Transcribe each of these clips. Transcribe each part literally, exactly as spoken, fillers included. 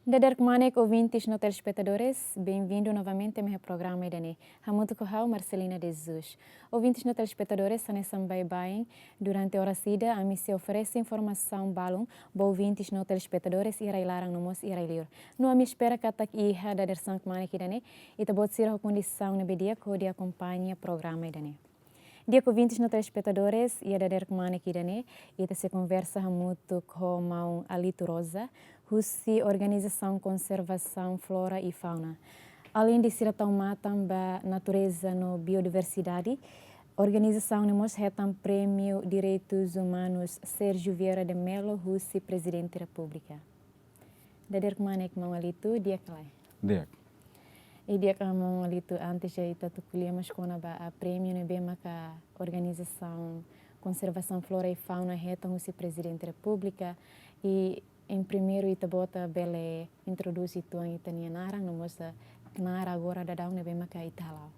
Dadeer kmanek ouvintes no telespetadores, bem-vindo novamente ao meu programa ida-ne'e. Hamutuk ho ha'u Marcelina de Jesus. Ouvintes no telespetadores, hanesan baibain, durante oras ida, ami sei oferese informasaun balun ba ouvintes no telespetadores iha rai-laran no mós iha rai-liur. No ami espera katak iha dadeer-saan kmanek ida-ne'e, ita-boot sira ho kondisaun ne'ebé di'ak hodi akompaña programa ida-ne'e. Di'ak ouvintes no telespetadores, iha dadeer kmanek ida-ne'e, ita sei konversa hamutuk ho maun Alito Rosa, husi Organizasaun Konservasaun Flora e Fauna. Aleinde sira tau matan ba natureza no biodiversidade, organizasaun ne'e mós hetan Prémiu Direitus Umanus Sérgio Vieira de Mello husi Prezidente Repúblika. Dadeer kmanek maun Alito, di'ak ka lae? Di'ak. I di'ak, ah, maun Alito, antes de ita tuku lia mós kona-ba, ah, prémiu ne'ebé maka Organizasaun Konservasaun Flora e Fauna hetan husi Prezidente Repúblika, i em primeiru ita-boot bele introdús uitoan ita-nia naran, no mós, ah, knaar agora daudaun ne'ebé maka ita hala'o.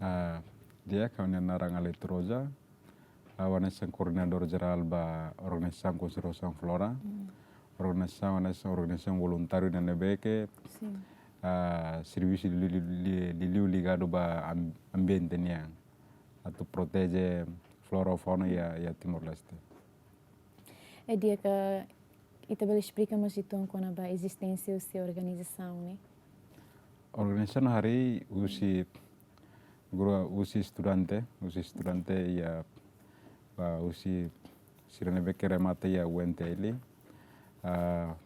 Ah, di'ak, ha'u-nia naran Alito Rosa, ha'u hanesan koordenadór jerál ba Organizasaun Konservasaun Flora. Mm. Organizasaun hanesan organizasaun voluntáriu ida ne'ebé ke, Sin. ah, servisu li-, li-, li-, liuliu ligadu ba am-, ambiente nian. Atu proteje flora no fauna iha, iha Timor-Leste. I di'ak, ita bele esplika mós uitoan kona-ba ezisténsia husi organizasaun ne'e? Organizasaun harii husi grupu, husi estudante, husi estudante iha, ba, husi sira ne'ebé ke remata iha U N T L. Ah,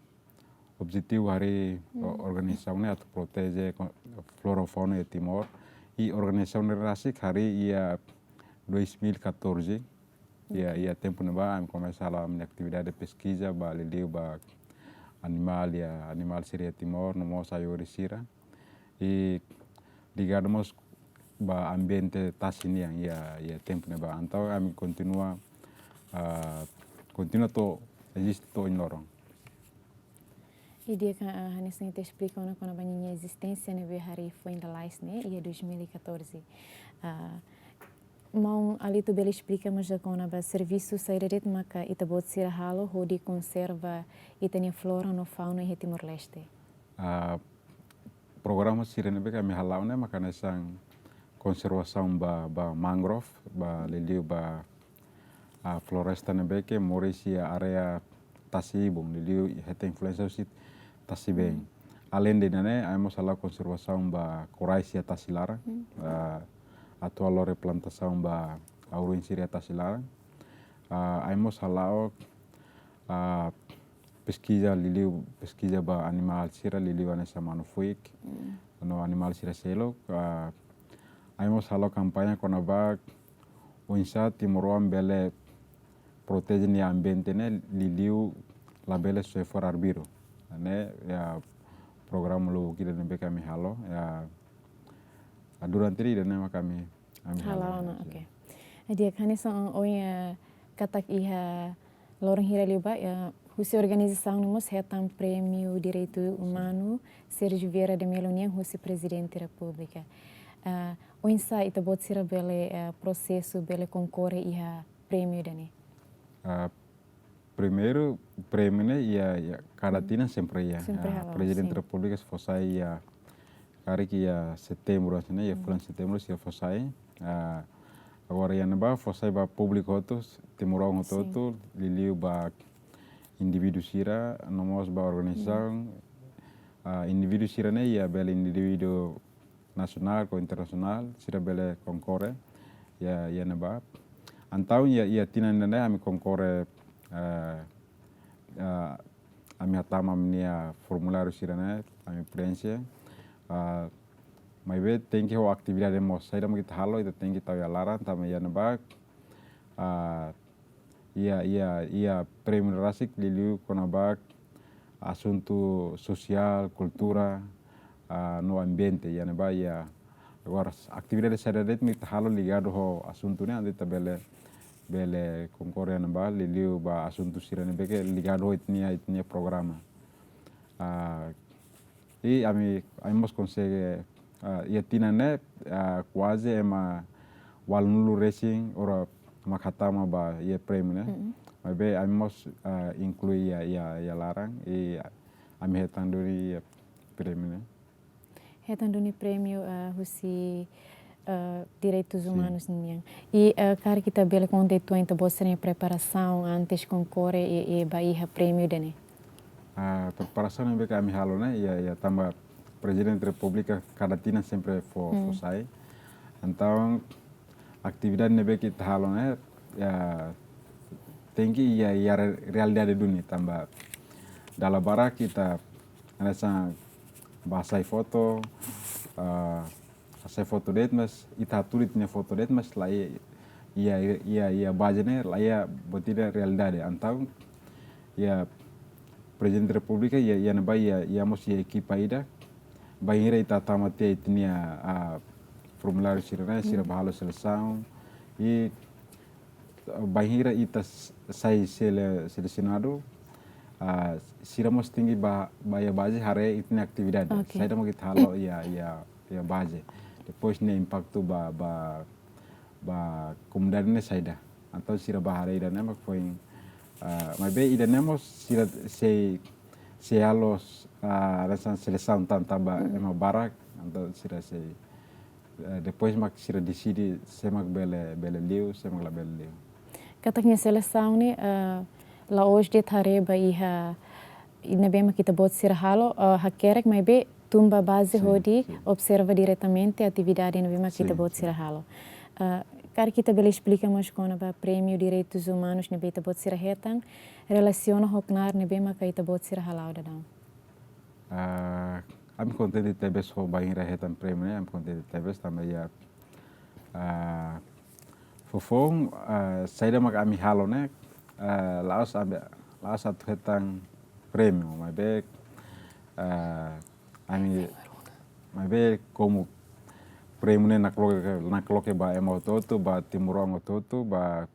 objetivu harii o-, Hmm. organizasaun ne'e atu proteje ko-, flora fauna iha Timor. I organizasaun ne'e rasik harii iha dois mil e catorze. Iha, Ok. iha tempu ne'ebá, ami komesa hala'o ami-nia atividade peskiza ba liuliu ba animál, iha animál sira iha Timor, no mós ajuda sira. I ligadu mós ba ambiente tasi nian iha, iha tempu ne'ebá. Entaun ami kontinua, ah, kontinua to'o eziste to'o ohin loron. I di'ak, ah, hanesan ita esplika ona kona-ba ninia ezisténsia ne'ebé harii foin lalais ne'e, iha dois mil e catorze. Ah, maun Alito bele esplika mós kona-ba servisu saida de'it maka ita-boot sira halo hodi konserva ita-nia flora no fauna iha Timor-Leste? Ah, programa sira ne'ebé ke ami hala'o ne'e maka hanesan konservasaun ba, ba mangrove, ba liuliu ba, ah, floresta ne'ebé ke moris iha área tasi-ibun, liuliu hetan influénsia husi tasi-been. Hmm. Aleinde ida-ne'e, ami mós hala'o konservasaun ba korais iha tasi-laran, Hmm. ah, atu halo replantasaun ba auruen sira iha tasi-laran. Ah, ami mós hala'o, ah, peskiza liuliu, peskiza ba animál sira liuliu hanesan manu-fuik, Mm. no animál sira seluk, ah, ami mós hala'o kampaña kona-ba oinsá timoroan bele proteje nia ambiente ne'e liuliu labele soe fora arbiru. Ne'e iha programa lubuk ida ne'ebé ke ami halo, iha, ah, durante ida-ne'e maka ami, ami Hala'o halo, ona, sin. Oke. Di'ak, hanesan ohin, eh, katak iha loron hira liubá, eh, husi organizasaun ne'e mós hetan Prémiu Direitu Umanu Sérgio Vieira de Mello nian husi Prezidente Repúblika. Ah, oinsá ita-boot sira bele, eh, prosesu bele konkorre iha prémiu ida-ne'e? Ah, primeiru, prémiu ne'e iha, iha kada Hmm. tinan sempre iha. Sempre Ah, hala'o, Prezidente sin. Repúblika sei fó sai iha, karik iha setembru, hanesan ne'e, iha Hmm. fulan setembru sei fó sai. Ah, agora iha ne'ebá fó sai ba públiku hotu, timoroan Sin. hotu-hotu, liuliu ba indivíduu sira, no mós ba organizasaun. Hmm. Ah, indivíduu sira-ne'e iha bele indivíduu nasionál ka internasionál, sira bele konkorre iha, iha ne'ebá. Entaun iha, iha tinan ida-ne'e ami konkorre, eh, eh, ami hatama ami-nia formuláriu sira-ne'e, ami preenxe. Ah, maibé tenke ho atividade mós, saida mak ita halo, ita tenke tau iha laran, tanba iha ne'ebá, ah, iha, iha, iha prémiu rasik liuliu kona-ba asuntu sosiál, kultura, ah, no ambiente, iha ne'ebá iha. Agora, atividade saida de'it mak ita halo ligadu ho asuntu ne'e, entaun ita bele, bele konkorre iha ne'ebá, liuliu ba asuntu sira ne'ebé ke ligadu ho ita-nia, ita-nia programa. Ah, i ami, ami mós konsege, ah, iha tinan ne'e, ah, kuaze ema ualunulu resin ora mak hatama ba iha prémiu ne'e. Mm-mm. Maibé ami mós, ah, inklui iha, iha, iha laran, i, Ami hetan duni, eh, prémiu ne'e. Hetan duni prémiu, eh, husi, eh, direitus umanus nian. I, eh, karik ita bele konta uitoan ita-boot sira-nia preparasaun antes konkorre i, i ba iha prémiu ida-ne'e? Ah, preparasaun ne'ebé ke ami halo ne'e, iha, iha tanba Prezidente Repúblika kada tinan sempre fó, fó sai. Entaun, atividade ne'ebé ke ita halo ne'e, iha, tenke iha, iha re-, realidade duni tanba dala barak ita hanesan ba hasai foto, ah, hasai foto de'it, mas ita hatudu ita-nia foto de'it, mas la iha, iha, iha, iha baze ne'e, la iha buat ida realidade. Entaun, iha Prezidente Repúblika, iha, iha ne'ebá, iha, iha mós iha ekipa ida, bainhira ita tama tiha ita-nia, ah, formuláriu sira-ne'e, sira bá halo selesaun, i bainhira ita s-, sai sele-, selesionadu, ah, sira mós tenke bá, bá iha baze haree ita-nia atividade. Oke. Saida mak ita halo iha, iha, iha baze. Depois nia impaktu ba, ba, ba komunidade ne'e saida. Entaun sira bá haree ida-ne'e mak foin, ah, maibé ida-ne'e mós sira sei, sei halo, ah, hanesan selesaun tan tanba ema barak, entaun sira sei, eh, depois mak sira deside sé mak bele, bele liu, sé mak labele liu. Katak nia selesaun ne'e, eh, la'ós de'it haree ba iha ne'ebé mak ita-boot sira halo, eh, hakerek maibé tun ba baze hodi observa diretamente atividade ne'ebé mak ita-boot sira halo. Eh, karik ita bele esplika mós kona-ba prémiu direitus umanus ne'ebé ita-boot sira hetan, relasiona ho knaar ne'ebé maka ita-boot sira hala'o daudaun? Ah, ami kontente tebes ho bainhira hetan prémiu ne'e, ami kontente tebes tanba iha, ah, foufoun, ah, saida mak ami halo ne'e, ah, la'ós ami, la'ós atu hetan prémiu, maibé, ah, ami, maibé komu prémiu ne'e nakloke, nakloke ba ema hotu-hotu, ba timoroan hotu-hotu, ba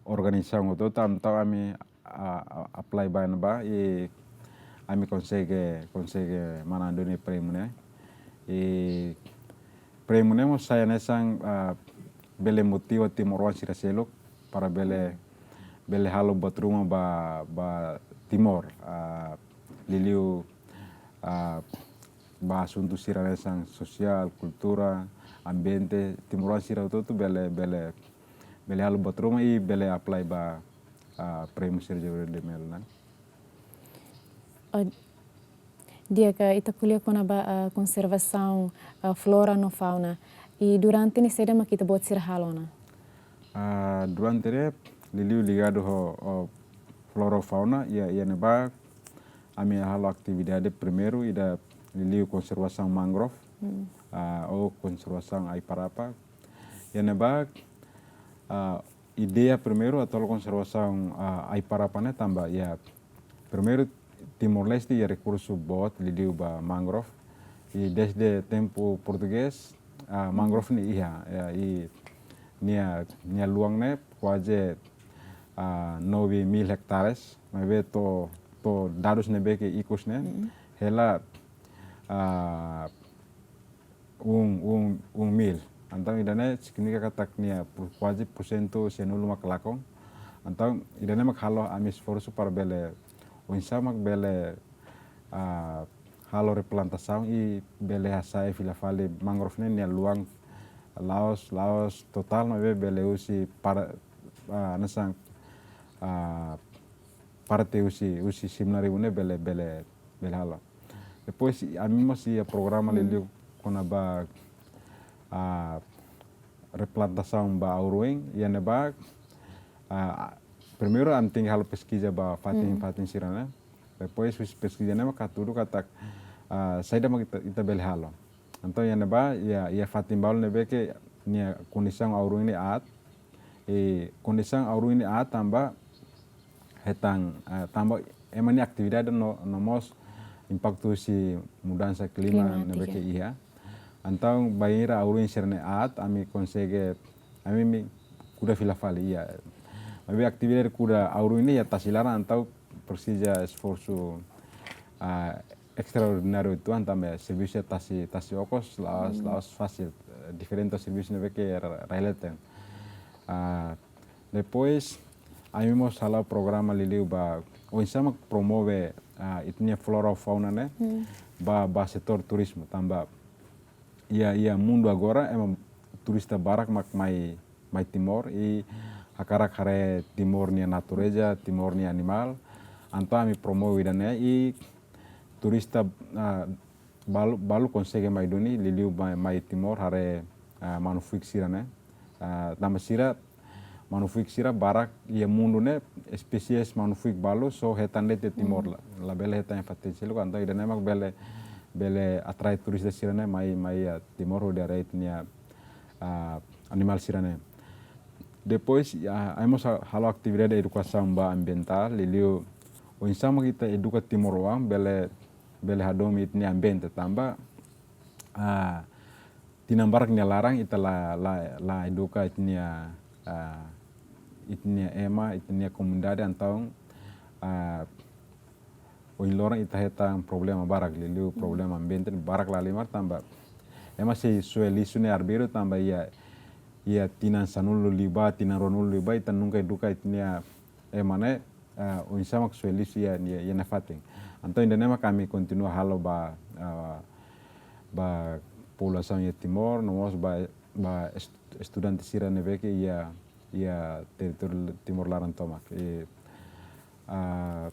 organizasaun hotu-hotu, entaun ami, ah, ah, apply ba ne'ebá, i ami konsege, konsege manán duni prémiu ne'e. I prémiu ne'e mós sai hanesan, ah, bele motiva timoroan sira seluk para bele, bele halo buat ruma ba, ba Timor, ah, liuliu, ah, ba asuntu sira hanesan sosiál, kultura, ambiente, timoroan sira hotu-hotu bele, bele, bele halo buat ruma i bele apply ba, ah, prémiu Sergio Gabriel de Mello ne'e. Oh, di'ak, ita ko'alia kona-ba, ah, konservasaun, ah, flora no fauna. I durante ne'e saida mak ita-boot sira halo ona? Ah, durante ne'e liuliu ligadu ho, ho flora fauna, iha, iha ne'ebá ami halo atividade primeiru ida liuliu konservasaun mangrove, ah, ou konservasaun ai-parapa. Iha ne'ebá, ah, ideia primeiru atu halo konservasaun, ah, ai-parapa ne'e tanba iha primeiru Timor-Leste iha rekursu boot liuliu ba mangrove. I desde tempu portugés, ah, mangrove ne'e iha, iha, i nia, nia luan ne'e kuaze, ah, nove mil hektares, maibé to'o, to'o dadus ne'ebé ke ikus ne'e, hela, ah, um, um, um mil. Entaun ida-ne'e signifika katak nia pur-, kuaze pursentu sanulu mak lakon. Entaun ida-ne'e mak halo ami esforsu para bele, oinsá mak bele, ah, halo replantasaun i bele hasa'e fila fali mangrove ne'e nia luan la'ós, la'ós totál maibé bele husi para, ah, hanesan, ah, parte husi, husi Similaribu ne'e bele, bele, bele halo. Depois, ami mós iha programa liuliu kona-ba, ah, replantasaun ba au-ruin, iha ne'ebá, ah, primeiru ami tenke halo peskiza ba fatin, fatin sira-ne'e. Depois, husi peskiza ne'e mak hatudu katak, ah, saida mak ita, ita bele halo. Entaun, iha ne'ebá, iha, iha fatin balu ne'ebé ke nia kondisaun au-ruin ne'e aat. I kondisaun au-ruin ne'e aat tanba hetan, eh, tanba ema nia atividade no, no mós impaktu husi mudansa klima ne'ebé ke iha. Entaun, bainhira au-ruin sira-ne'e aat, ami konsege, ami, ami kuda fila fali, iha. Maibé atividade kuda au-ruin ne'e iha tasi laran, entaun presiza esforsu, ah, estraordináriu uitoan tanba servisu tasi, tasi okos, la'ós, la'ós fasil, eh, diferente servisu ne'ebé ke ra-, rai-leten. Ah, depois, ami mós hala'o programa liuliu ba oinsá mak promove, ah, ita-nia flora ho fauna ne'e ba, ba setór turizmu tanba iha, iha mundu agora ema turista barak mak mai, mai Timor i hakarak haree Timor nia natureza, Timor nia animál. Entaun ami promove ida-ne'e i turista, ah, balu, balu konsege mai duni, liuliu mai, mai Timor haree, ah, manu-fuik sira-ne'e. Ah, tanba sira, manu-fuik sira barak iha mundu ne'e, espésies manu-fuik balu só hetan de'it iha Timor, la, labele hetan iha fatin seluk, entaun ida-ne'e mak bele, bele atrai turista sira-ne'e mai, mai iha Timor hodi haree ita-nia, ah, animál sira-ne'e. Depois, ah, ami mós ha-, halo atividade edukasaun ba ambientál, liuliu oinsá mak ita eduka timoroan bele, bele hadomi ita-nia ambiente tanba, ah, tinan barak nia laran ita la, la, la eduka ita-nia, ah, ita-nia ema, ita-nia komunidade, entaun, ah, ohin loron ita hetan problema barak, liuliu problema ambiente barak la halimar tanba ema sei soe lixu ne'e arbiru tanba iha, iha tinan sanulu liubá, tinan ruanulu liubá, ita nunka eduka ita-nia ema ne'e, ah, oinsá mak soe lixu iha, iha, iha nia fatin. Entaun ida-ne'e mak ami kontinua halo ba, ah, ba populasaun iha Timor, no mós ba, ba est-, estudante sira ne'ebé ke iha, iha territóriu Timor laran tomak. I, ah,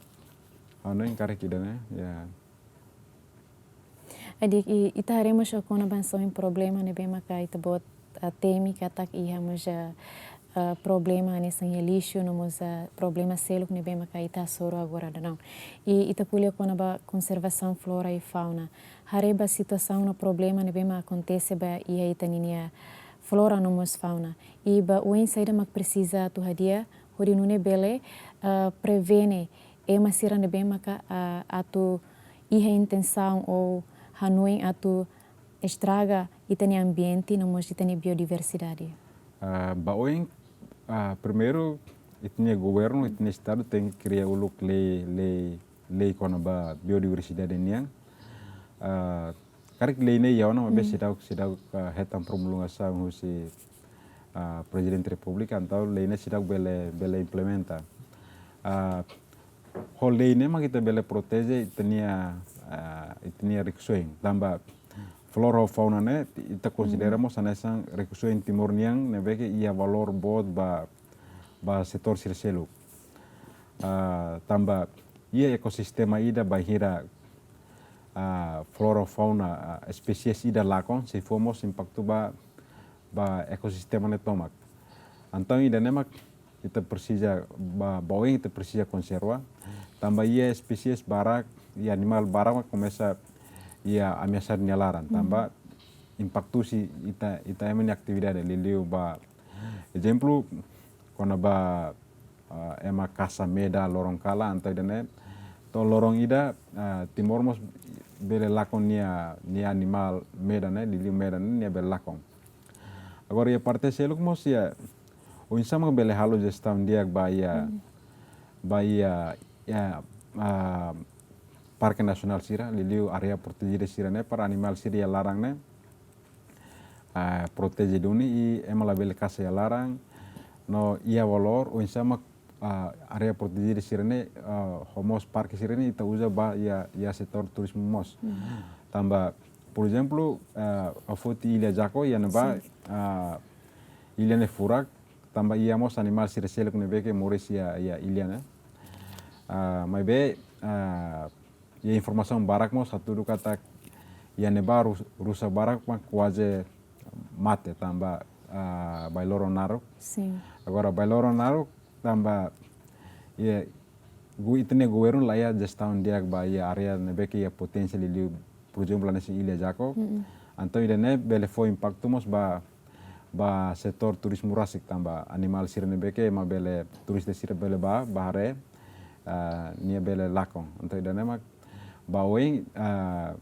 ha'u hanoin karik ida-ne'e, ya. Adi, i, ita haree mós kona-ba hanesan problema ne'ebé maka ita-boot, ah, temi katak iha mós, ah, ah, problema hanesan iha lixu, no mós, ah, problema seluk ne'ebé maka ita hasoru agora daudaun. I ita ko'alia kona-ba konservasaun flora i fauna. Haree ba situasaun no problema ne'ebé mak akontese ba iha ita ninia flora no mós fauna. I ba oin saida mak presiza atu hadi'a, hodi nune'e bele, ah, prevene ema sira ne'ebé maka, ah, atu iha intensaun ou hanoin atu estraga ita-nia ambiente no mós ita-nia biodiversidade. Ah, ba oin, ah, primeiru, ita-nia governu, ita-nia estadu tenke kria uluk lei, lei, lei kona-ba biodiversidade nian. Ah, karik lei ne'e iha ona, maibé seidauk, seidauk, ah, hetan promulgasaun husi, ah, Prezidente Repúblika, entaun lei ne'e seidauk bele, bele implementa. Ah, ho lei ne'e mak ita bele proteje ita-nia, ah, ita-nia rikusoin. Tanba flora ho fauna ne'e ita konsidera mós hanesan rikusoin Timor nian ne'ebé ke iha valór boot ba, ba setór sira seluk. Ah, tanba iha ekosistema ida bainhira, ah, flora ho fauna, ah, espésies ida lakon, sei fó mós impaktu ba, ba ekosistema ne'e tomak. Entaun ida-ne'e mak ita presiza ba, ba oin ita presiza konserva. Tanba iha espésies barak, iha animál barak mak komesa iha ameasa nia laran. Tanba impaktu husi ita, ita ema nia atividade liuliu ba, ezemplu, kona-ba, ah, ema kasa meda loron kalan, entaun ida-ne'e to'o loron ida, ah, Timor mós bele lakon nia, nia animál meda ne'e, liuliu meda ne'e, nia bele lakon. Agora iha parte seluk mós iha, oinsá mak bele halo jestaun di'ak ba iha, ba iha, iha, ah, parke nasionál sira, liuliu área protejida sira-ne'e, para animál sira iha laran ne'e, ah, proteje duni i ema labele kasa iha laran, no iha valór, oinsá mak, ah, área protejida sira-ne'e, ah, ho mós parke sira-ne'e ita uza ba iha, iha setór turizmu mós. Tanba, por ezemplu, ah, ha'u foti Ilha Jaco, iha ne'ebá, ah, ilha ne'e furak, tanba iha mós animál sira seluk ne'ebé ke moris iha, iha ilha ne'e. Ah, maibé, ah, iha informasaun barak mós hatudu katak iha ne'ebá rus-, rusa barak mak kuaze mate tanba, ah, bailoro naruk. Sin. Agora bailoro naruk tanba iha gu-, ita-nia governu la iha jestaun di'ak ba iha área ne'ebé ke iha poténsia liuliu, por ezemplu, hanesan Ilha Jaco. Entaun ida-ne'e bele fó impaktu mós ba, ba setór turizmu rasik tanba animál sira ne'ebé ke ema bele, turista sira bele bá, bá haree, ah, nia bele lakon. Entaun ida-ne'e mak ba oin, ah,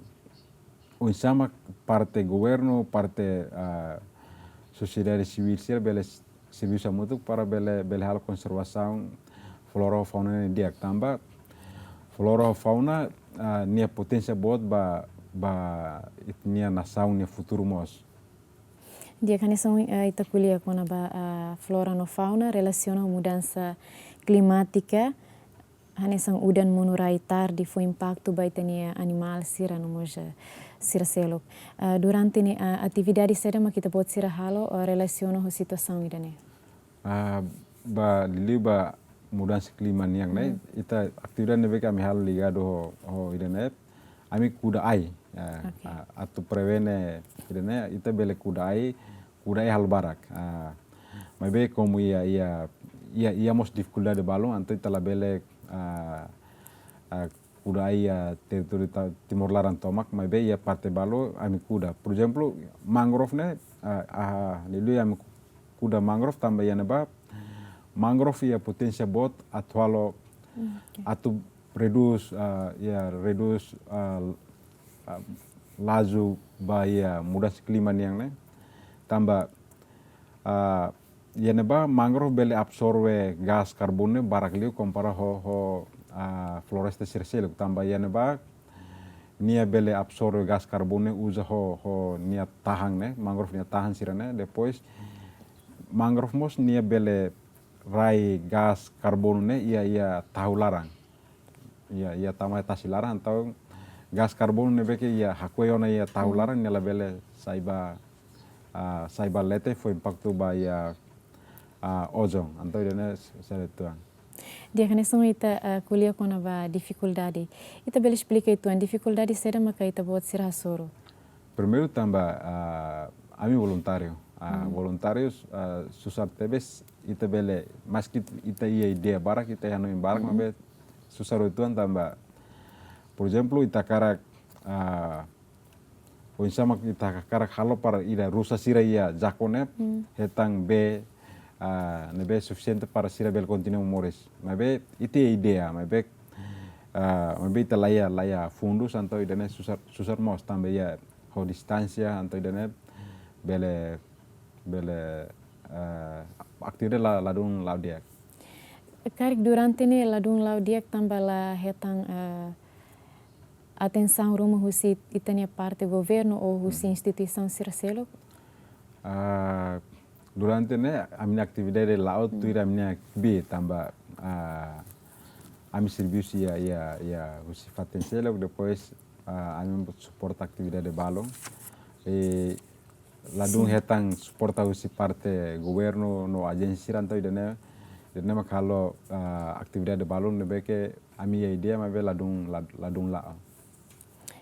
oinsá mak parte governu, parte, ah, sosiedade sivíl sira bele s-, servisu hamutuk para bele, bele halo konservasaun flora ho fauna ne'e di'ak tanba flora ho fauna, ah, nia poténsia boot ba, ba ita-nia nasaun nia futuru mós. Di'ak, hanesan, eh, ita ko'alia kona-ba, ah, flora no fauna relasiona ho mudansa klimátika, hanesan udan monu rai tarde fó impaktu ba ita-nia animál sira no mós, eh, sira seluk. Eh, durante ne'e, eh, atividade saida mak ita-boot sira halo, eh, relasiona ho situasaun ida-ne'e? Ah, ba liuliu ba mudansa klima nian ne'e, ita atividade ne'ebé ke ami halo ligadu ho, ho ida-ne'e, ami kuda ai. Ah, atu prevene ida-ne'e, ita bele kuda ai, kuda ai halo barak. Ah, maibé komu iha, iha, iha, iha mós difikuldade balun, entaun ita labele, ah, ah, kuda ai iha territóriu ta-, Timor laran tomak, maibé iha parte balu ami kuda. Por ezemplu, mangrove ne'e, ah, ah, liuliu ami kuda mangrove tanba iha ne'ebá, mangrove iha poténsia boot atu halo, atu redús, ah, iha redús, ah, ah, laju ba iha mudansa klima nian ne'e. Tanba, ah, iha ne'ebá mangrove bele absorve gás karbonu barak liu kompara ho, ho, ah, floresta sira seluk. Tanba iha ne'ebá nia bele absorve gás karbonu uza ho, ho nia tahan ne'e, mangrove nia tahan sira-ne'e. Depois mangrove mós nia bele rai gás karbonu ne'e iha, iha tahu laran. Iha, iha tama tasi laran, entaun gás karbonu ne'ebé ke iha hakoi ona iha tahu laran, nia labele sai ba, ah, sai ba leten, fó impaktu ba iha, ah, ozon. Entaun ida-ne'e sira uitoan. Di'ak, hanesan ita, ah, ko'alia kona-ba difikuldade. Ita bele esplika uitoan difikuldade saida maka ita-boot sira hasoru? Primeiru tanba, ah, ami voluntáriu. Ah, voluntárius, ah, susar tebes, ita bele, maski ita iha ideia barak, ita iha hanoin barak, maibé susar uitoan tanba, por ezemplu, ita hakarak, ah, oinsá mak ita hakarak halo para ida rusa sira iha Jako ne'e hetan bee, ah, ne'ebé sufisiente para sira bele kontinua moris. Maibé ita iha ideia, maibé, ah, maibé ita laiha, laiha fundus, entaun ida-ne'e susar, susar mós tanba iha ho distánsia, entaun ida-ne'e bele, bele, eh, atividade la, ladún la'o di'ak. Karik durante ne'e ladún la'o di'ak tanba la hetan, eh, atensaun ruma husi ita-nia parte governu ou husi instituisaun sira seluk? Ah, durante ne'e ami-nia atividade la'o tuir ami-nia kbiit tanba, ah, ami servisu iha, iha, iha husi fatin seluk, depois, ah, ami suporta atividade balun. I ladún hetan suporta husi parte governu no ajénsia sira, entaun ida-ne'e, ida-ne'e mak halo, ah, atividade balun ne'ebé ke ami iha ideia maibé ladún, lad-, ladún la'o.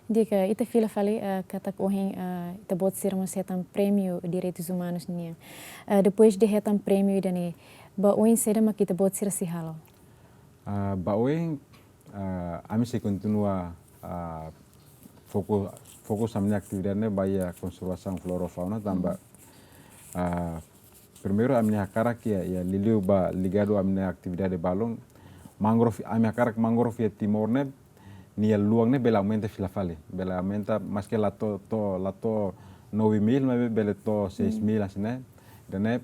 Di'ak, ita fila fali, ah, katak ohin, ah, ita-boot sira mós hetan prémiu direitus umanus nian. Ah, depois de hetan prémiu ida-ne'e, ba oin saida mak ita-boot sira sei halo? Ah, ba oin, ah, ami sei kontinua, ah, fokus, fokus ami-nia atividade ne'e ba iha konservasaun flora fauna tanba, ah, primeiru ami-nia hakarak iha, iha liuliu ba ligadu ami-nia atividade balun, mangrove, ami hakarak mangrove iha Timor ne'e, nia luan ne'e bele aumenta fila fali, bele aumenta, maski la to'o, to'o, la to'o nove mil, maibé bele to'o seis mil hanesan ne'e. Ida-ne'e,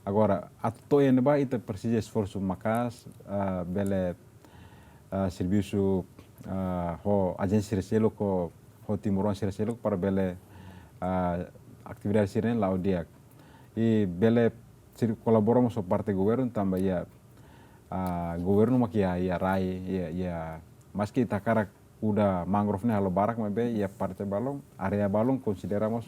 agora, atu to'o iha ne'ebá ita presiza esforsu maka'as, ah, bele, ah, servisu, ah, ho ajénsia sira seluk, ho, ho timoroan sira seluk para bele, ah, atividade sira-ne'e la'o di'ak. I bele sira kolabora mós ho parte governu tanba iha, ah, governu mak iha, iha rai, iha, iha, maski ita hakarak kuda mangrove ne'e halo barak maibé iha parte balun, área balun konsidera mós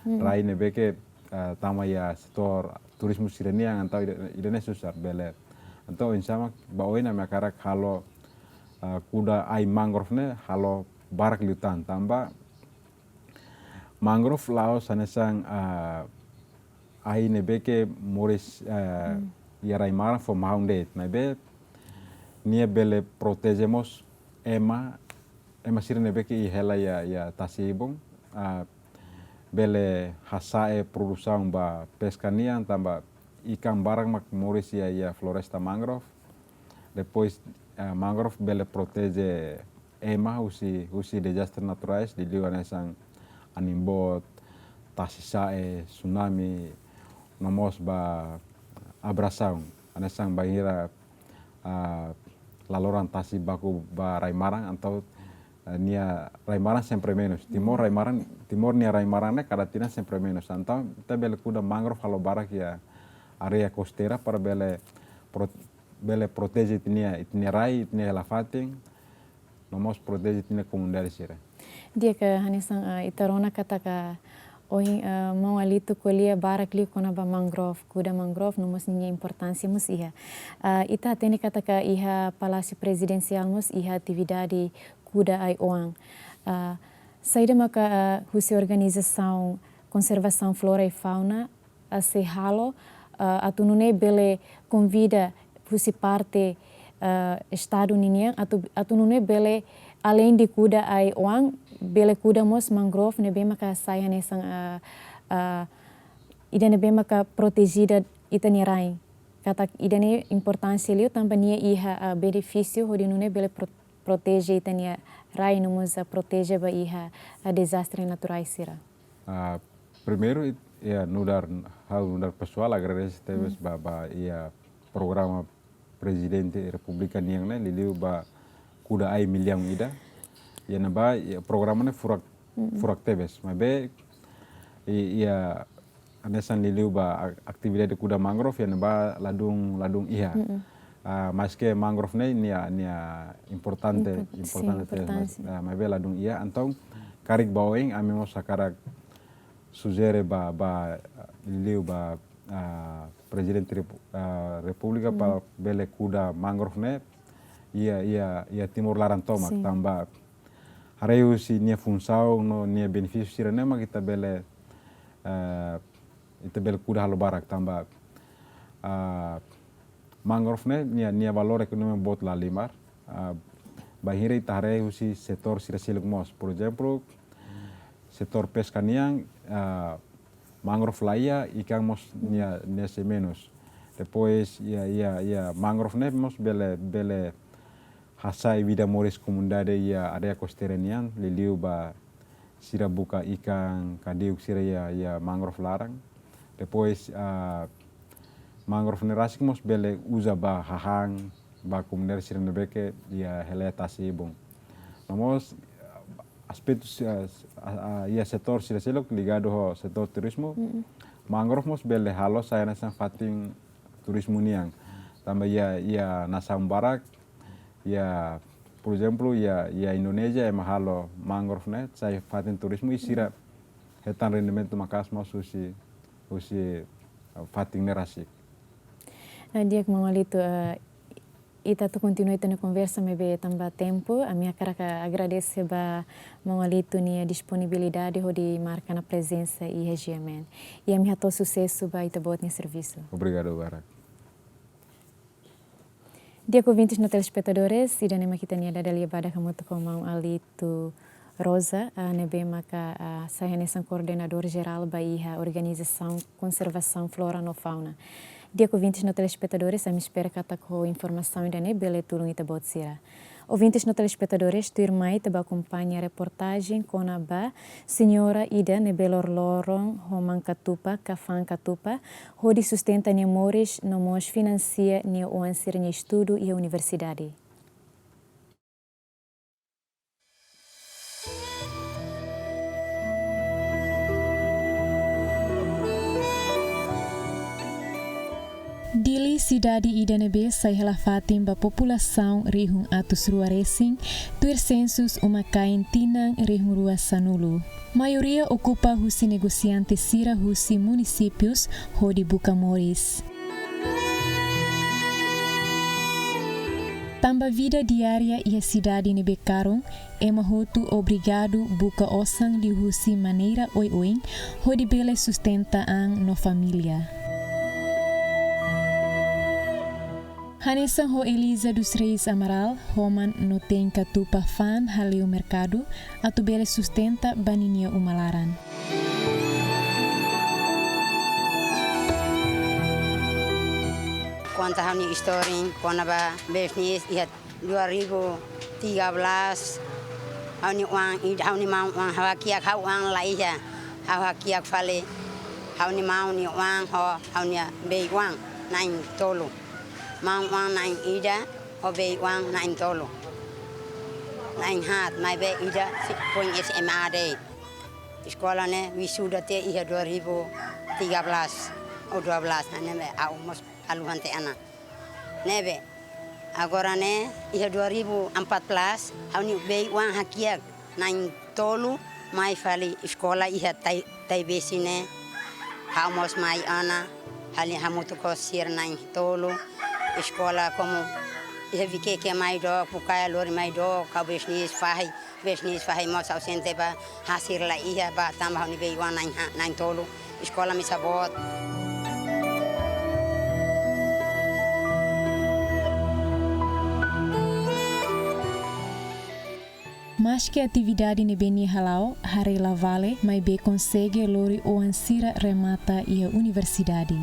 rai ne'ebé ke, eh, tama iha setór turizmu sira-nian, entaun ida, ida-ne'e susar bele. Entaun oinsá mak ba oin ami hakarak halo, eh, kuda ai mangrove ne'e halo barak liután tanba mangrove la'o hanesan, ah, ai ne'ebé ke moris, ah, iha rai-maran fó mahon de'it, maibé nia bele proteje mós ema, ema sira ne'ebé ke iha hela iha, iha tasi-ibun, ah, bele hasa'e produsaun ba peska nian tanba ikan barak mak moris iha, iha floresta mangrove. Depois, ah, mangrove bele proteje ema husi, husi dezastre naturais, liuliu hanesan anin boot, tasi sa'e, tsunami, no mós ba abrasaun. Hanesan bainhira, ah, laloran tasi baku ba rai-maran, entaun, ah, nia rai-maran sempre menus. Timor rai-maran, Timor nia rai-maran ne'e kada tinan sempre menus. Entaun, ita bele kuda mangrove halo barak iha área kosteira para bele pro-, bele proteje ita-nia, ita-nia rai, ita-nia hela-fatin, no mós proteje ita-nia komunidade sira. Di'ak, hanesan, eh, ita rona katak ohin, eh, maun Alito ko'alia barak liu kona-ba mangrove, kuda mangrove, no mós ninia importánsia mós iha. Eh, ita hatene katak iha Palásiu Prezidensiál mós iha atividade kuda ai-oan. Eh, saida maka, eh, husi organizasaun konservasaun flora i fauna, eh, sei halo, eh, atu nune'e bele konvida husi parte, eh, Estadu ninian atu, atu nune'e bele aleinde kuda ai-oan, bele kuda mós mangrove ne'ebé maka sai hanesan, eh, eh, ida ne'ebé maka proteje ita-nia rai. Katak ida-ne'e importánsia liu tanba nia iha, eh, benefísiu hodi nune'e bele pro-, proteje ita-nia rai no mós, eh, proteje ba iha, eh, dezastre naturais sira. Ah, primeiru, it-, iha nu'udar, ha'u nu'udar pesoál agradese tebes ba, ba iha programa Prezidente Repúblika nian ne'e, liuliu ba kuda ai-millaun ida. Iha ne'ebá, iha programa ne'e furak, furak tebes. Maibé, i-, iha hanesan liuliu ba ak-, atividade kuda mangrove iha ne'ebá ladún, ladún iha. Ah, maske mangrove ne'e nia, nia importante, importante tebes, mas, ah, maibé ladún iha. Entaun, karik ba oin, ami mós hakarak sujere ba, ba, liuliu ba, ah, Prezidente Repu-, ah, Repúblika para bele kuda mangrove ne'e iha, iha, iha Timor laran tomak, tanba haree husi nia funsaun no nia benefísiu sira-ne'e mak ita bele, eh, ita bele kuda halo barak tanba, ah, mangrove ne'e nia, nia valór ekonomia boot lahalimar. Ah, bainhira ita haree husi setór sira seluk mós. Porezemplu, setór peska nian, ah, mangrove la iha, ikan mós nia, nia sei menus. Depois, iha, iha, iha mangrove ne'e mós bele, bele hasa'e vida moris komunidade iha área kosteira nian, liuliu ba sira buka ikan, kadiuk sira iha, iha mangrove laran. Depois, ah, mangrove ne'e rasik mós bele uza ba hahán, ba komunidade sira ne'ebé ke iha hela tasi-ibun. No mós, ah, aspetu, ah, ah, ah, iha setór sira seluk ligadu ho setór turizmu, mangrove mós bele halo sai hanesan fatin turizmu nian. Tanba iha, iha nasaun barak, iha, porezemplu, iha, iha Indonézia, ema halo mangrove ne'e sai fatin turizmu i sira hetan rendimentu maka'as mós husi, husi, eh, fatin ne'e rasik. Eh, di'ak, maun Alito, eh, ita atu kontinua ita-nia konversa maibé tanba tempu, ami hakarak agradese ba maun Alito nia disponibilidade hodi marka ona prezensa iha GMN. I ami hato'o susesu ba ita-boot nia servisu. Obrigadu barak. Di'ak, ouvintes no telespetadores, ida-ne'e mak ita-nia dada lia badak hamutuk ho maun Alito Rosa, ah, ne'ebé maka, ah, sai hanesan koordenadór jerál ba iha organizasaun konservasaun flora no fauna. Di'ak, ouvintes no telespetadores, ami espera katak ho informasaun ida-ne'e bele tulun ita-boot sira. Ouvintes no telespetadores, tuirmai ita bá akompaña reportajen kona-ba señora ida ne'ebé loroloron ho man katupa ka fa'an katupa hodi sustenta nia moris no mós finansia nia oan sira-nia estudu iha universidade. Dili, sidade ida ne'ebé sai hela fatin ba populasaun rihun atus rua resin, tuir sensus uma-kain tinan rihun rua sanulu. Maioria okupa husi negosiante sira husi munisípius hodi buka moris. Tanba vida diária iha sidade ne'ebé karun, ema hotu obrigadu buka osan liuhusi maneira oioin hodi bele sustenta an no família. Hanesan ho Eliza dos Reis Amaral, homan no tein katupa fa'an hale'u merkadu atu bele sustenta ba ninia uma laran. Konta ha'u-nia istória kona-ba bisnis iha dua ribu tiga belas. Ha'u-nia oan, ida ha'u-nia maun oan, ha'u hakiak ha'u oan la iha. Ha'u hakiak fali ha'u-nia maun nia oan ho ha'u-nia bei oan na'in tolu. Maun oan na'in ida, ho bei oan na'in tolu. Na'in haat, maibé ida sei foin SMA de'it. Eskola ne'e wisuda tiha iha dua ribu tiga belas ou dua belas, ne'ebé ha'u mós haluha tiha ona. Ne'ebé Agora ne'e, iha dua ribu empat belas, ha'u-nia bei-oan hakiak na'in-tolu mai fali eskola iha Tai-, Taibesi ne'e. Ha'u mós mai ona, hali hamutuk ho sira na'in-tolu. Eskola komu iha Viqueque mai dook, Pucallpa lori mai dook, ha'u bisnis fahi, bisnis fahi mós ha'u sente ba hasil la iha ba tanba ha'u-nia bei-oan na'in ha-, na'in-tolu. Eskola mesak boot. Maske atividade ne'ebé nia hala'o haree la vale, maibé konsege lori oan sira remata iha universidade.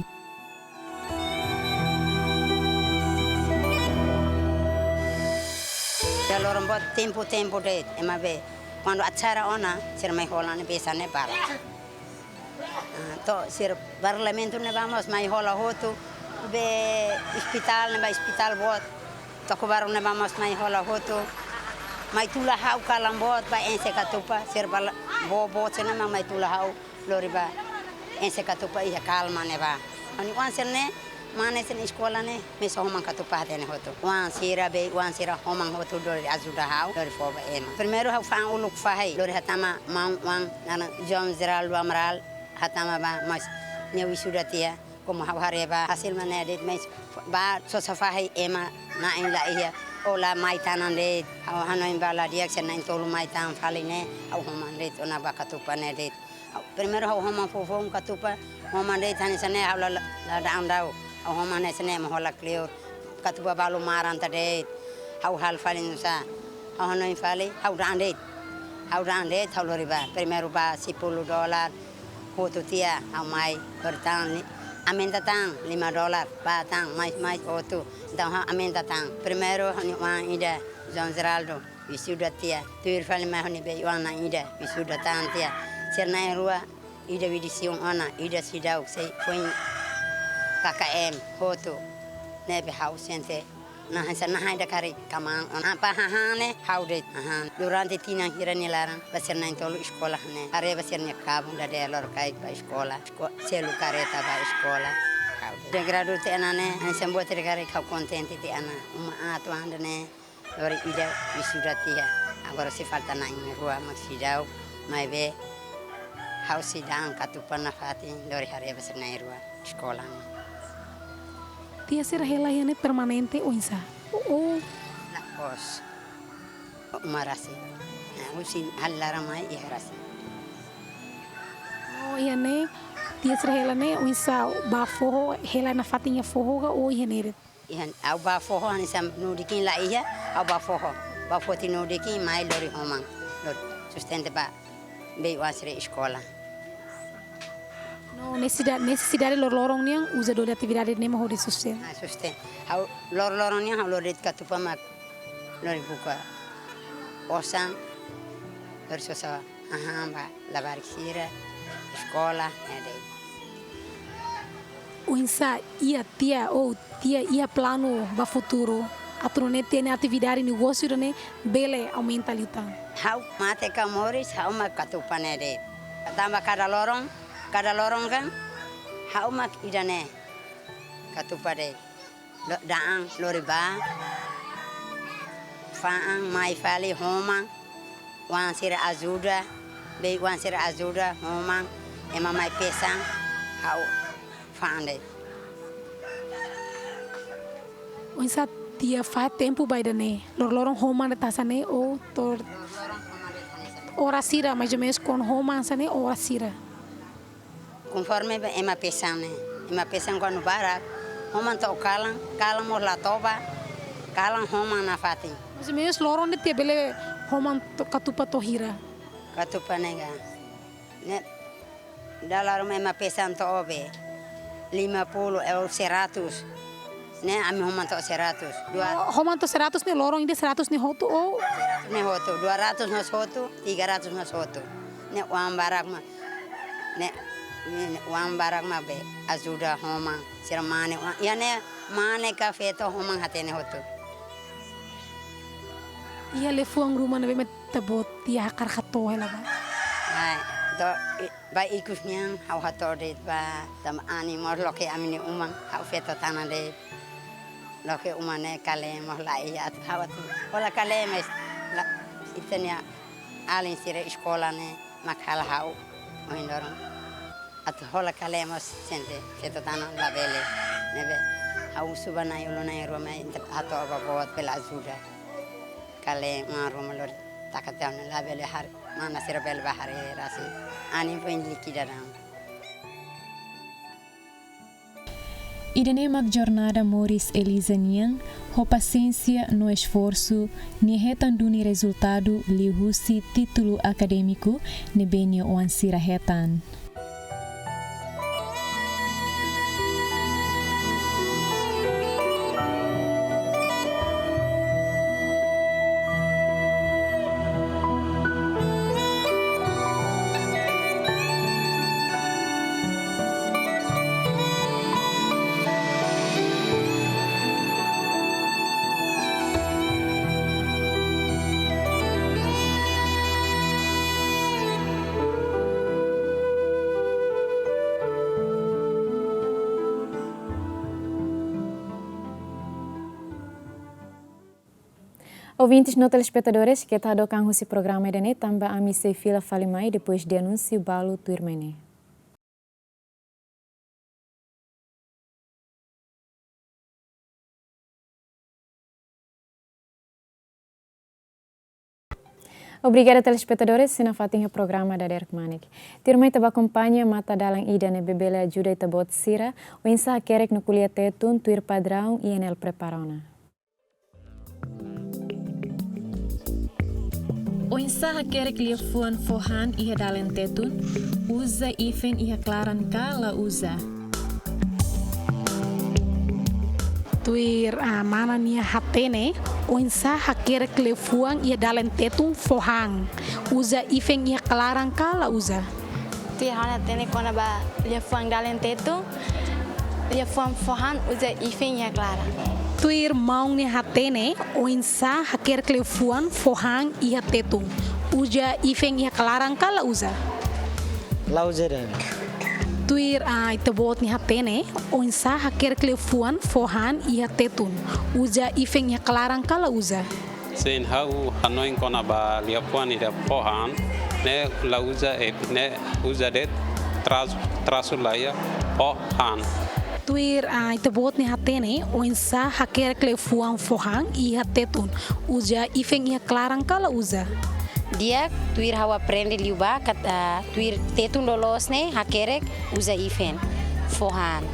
Iha loron boot tempu-tempu de'it, ema be. Kuandu acara ona, sira mai hola ne'ebé hanesan ne'e barak. Ah, to'o sira parlamentu ne'ebá mós mai hola hotu, be ospitál ne'ebá ospitál boot, To'o Baruk ne'ebá mós mai hola hotu. Mai tula ha'u kalan boot ba enxe katupa, sira bala-, boot-boot sira-ne'e mak mai tula ha'u lori ba enxe katupa iha Calma ne'ebá. Ha'u-nia oan sira-ne'e, mane sira-ne'e eskola ne'e, mesak homan katupa hatene hotu. Oan sira, bei-oan sira homan hotu lori ajuda ha'u, lori fó ba ema. Primeiru ha'u fa'an uluk fahi, lori hatama maun-oan, naran João Geraldo Amaral, hatama ba, mas nia wisuda tiha, komu ha'u haree ba hasil mak ne'e de'it, mas ba sosa fahi ema na'in la iha, ou la mai tan an de'it. Ha'u hanoin ba la di'ak se na'in-tolu mai tan fali ne'e, ha'u homan de'it ona ba katupa ne'e de'it. Ha'u, primeiru ha'u homan fofoun katupa, homan de'it hanesan ne'e ha'u la, la, la da'an dau. Ha'u homan hanesan ne'e mak hola kleur. Katupa balu maran tan de'it. Ha'u halo fali nusá. Ha'u hanoin fali, ha'u da'an de'it. Ha'u da'an de'it, ha'u lori ba. Primeiru ba sepuluh dolar, hotu tiha, ha'u mai, lori tan, li-, aumenta tan, lima dolar, ba tan, mais, mais, hotu. Entaun ha'u aumenta tan. Primeiru, ha'u-nia oan ida, João Geraldo. Wisuda tiha, tuir fali mai ha'u-nia bei-oan na'in ida, wisuda tan tiha. Sira na'in-rua, ida Widision ona, ida seidauk sei foin K K M, hotu. Ne'ebé ha'u sente, nahán sa nahán ida karik kmaan ona. Apa hahán ne'e, ha'u de'it hahán. Durante tinan hira nia laran, ba sira na'in-tolu eskola ne'e. Haree ba sira-nia kabun dadeer lorokraik ba eskola. Esko-, selu kareta ba eskola. Ha'u de'it. Degradu tiha ona ne'e, hanesan buat ida karik ha'u kontente tiha ona. Uma atu anda ne'e. Lori ida wisuda tiha. Agora sei falta na'in-rua mak seidauk, maibé ha'u sei da'an katupa nafatin lori haree ba sira na'in-rua eskola ne'e. Tia sira hela iha ne'e permanente oinsá? Oh, oh. La'ós. Uma rasik. Nah, husi halo laran mai iha rasik. Oh, iha ne'e, tia sira hela ne'e oinsá, bá foho, hela nafatin iha foho ka ou iha ne'e de'it? Iha, ha'u bá foho hanesan nu'udikin la iha, ha'u bá foho. Bá foti nu'udikin mai lori homan. Lori sustenta ba bei-oan sira eskola. No nesesida-, nesesidade loroloron nian uza duni atividade ne'e mak hodi sustenta. Ah, sustenta. Ha'u loroloron nian ha'u lori de'it katupa mak lori buka osan, lori sosa hahán ba labarik sira, eskola, ne'e de'it. Oinsá iha tia, ou tia iha planu ba futuru, atu nune'e tia-nia atividade negósiu ida-ne'e bele aumenta liután? Ha'u mate ka moris, ha'u mak katupa ne'e de'it. Tanba kada loron, kada loron kan, ha'u mak ida-ne'e katupa de'it. Lo-, da'an lori bá. Fa'an mai fali homan. Oan sira ajuda. Bei-oan sira ajuda homan. Ema mai pesan. Ha'u fa'an de'it. Oinsá tia fahe tempu ba ida-ne'e? Loroloron homan de'it hanesan ne'e ou to'o oras sira, mais ou menus kuandu homan hanesan ne'e, oras sira? Konforme ba ema pesan ne'e. Ema pesan kuandu barak, homan to'o kalan, kalan mós la toba, kalan homan nafatin. Mais ou menus loron de'it tia bele homan to'o katupa to'o hira? Katupa ne'e ka. Ne'e, dala ruma ema pesan to'o be lima puluh ou seratus. Ne'e ami homan to'o seratus. Dua. Oh, homan to'o seratus ne'e loron ida seratus ne'e hotu ou? Ne'e hotu, dua ratus mós hotu, tiga ratus mós hotu. Ne'e oan barak mak. Ne'e, ne'e, ne'e oan barak mak be ajuda homan. Sira mane oan. Iha ne'e mane ka feto homan hatene hotu. Iha liafuan ruma ne'ebé mak ita-boot tia hakarak hato'o hela ba? Ai, to, i-, ba ikus nian ha'u hato'o de'it ba tanba anin mós loke ami-nia uma, ha'u feto tan an de'it. Loke uma ne'e kale mós laiha, atu ha'u atu hola kale, mais la, ita-nia alin sira eskola ne'e mak halo ha'u ohin loron atu hola kale mós sente, feto tan labele. Ne'ebé ha'u subar Na'i ulun, Na'i ruma ita atu ba boot bele ajuda. Kale uma ruma lori taka tiha ona, labele haree, mana sira bele bá haree rasik. Anin foin likida daudaun. Ida-ne'e mak jornada moris Eliza nian, ho pasiénsia no esforsu, nia hetan duni rezultadu liuhusi títulu akadémiku ne'ebé nia oan sira hetan. Ouvintes no telespetadores, keta hadook an husi programa ida-ne'e, tanba ami sei fila fali mai depois de anúnsiu balu tuirmai ne'e. Obrigada, telespetadores, sira nafatin iha programa Dadeer Kmanek. Tuirmai ita bá akompaña matadalan ida ne'ebé bele ajuda ita-boot sira oinsá hakerek no ko'alia Tetun tuir padraun I N L prepara ona. Oinsá hakerek liafuan fó han iha dalen Tetun, uza ifen iha klaran ka la uza? Tuir, ah, mana nia hatene, oinsá hakerek liafuan iha dalen Tetun fó han, uza ifen iha klaran ka la uza? Tuir ha'u-nia hatene kona-ba liafuan dalen Tetun, liafuan fó han uza ifen iha klaran. Tuir maun nia hatene, oinsá hakerek liafuan fó han iha Tetun, uza ifen iha klaran ka la uza? La uza de'it. Tuir, ah, ita-boot nia hatene, oinsá hakerek liafuan fó han iha Tetun, uza ifen iha klaran ka la uza? Sin, ha'u hanoin kona-ba liafuan ida fó han, ne'e la uza, eh, ne'e uza de'it, trasu, trasu laiha, fó han. Tuir, ah, ita-boot nia hatene, oinsá hakerek liafuan fó han iha Tetun, uza ifen iha klaran ka la uza? Di'ak, tuir ha'u aprende liubá, kat-, ah, tuir Tetun loloos ne'e hakerek uza ifen, fó han.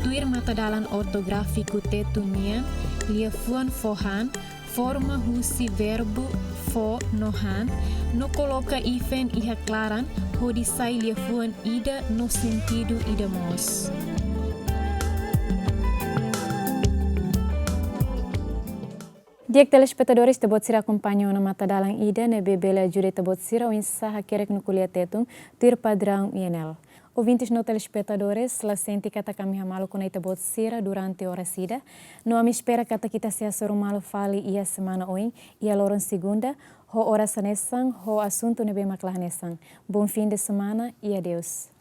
Tuir matadalan ortográfiku Tetun nian, liafuan fó han forma husi verbu fó no han, no koloka ifen iha klaran hodi sai liafuan ida no sentidu ida mós. Di'ak, telespetadores, ita-boot sira akompaña ona matadalan ida ne'ebé bele ajuda ita-boot sira oinsá hakerek no ko'alia Tetun tuir padraun I N L. Ouvintes no telespetadores, la sente katak ami hamaluk ona ita-boot sira durante oras ida. No ami espera katak ita sei hasoru malu fali iha semana oin, iha loron segunda, ho oras hanesan, ho asuntu ne'ebé mak la hanesan. Bom fim de semana e adeus.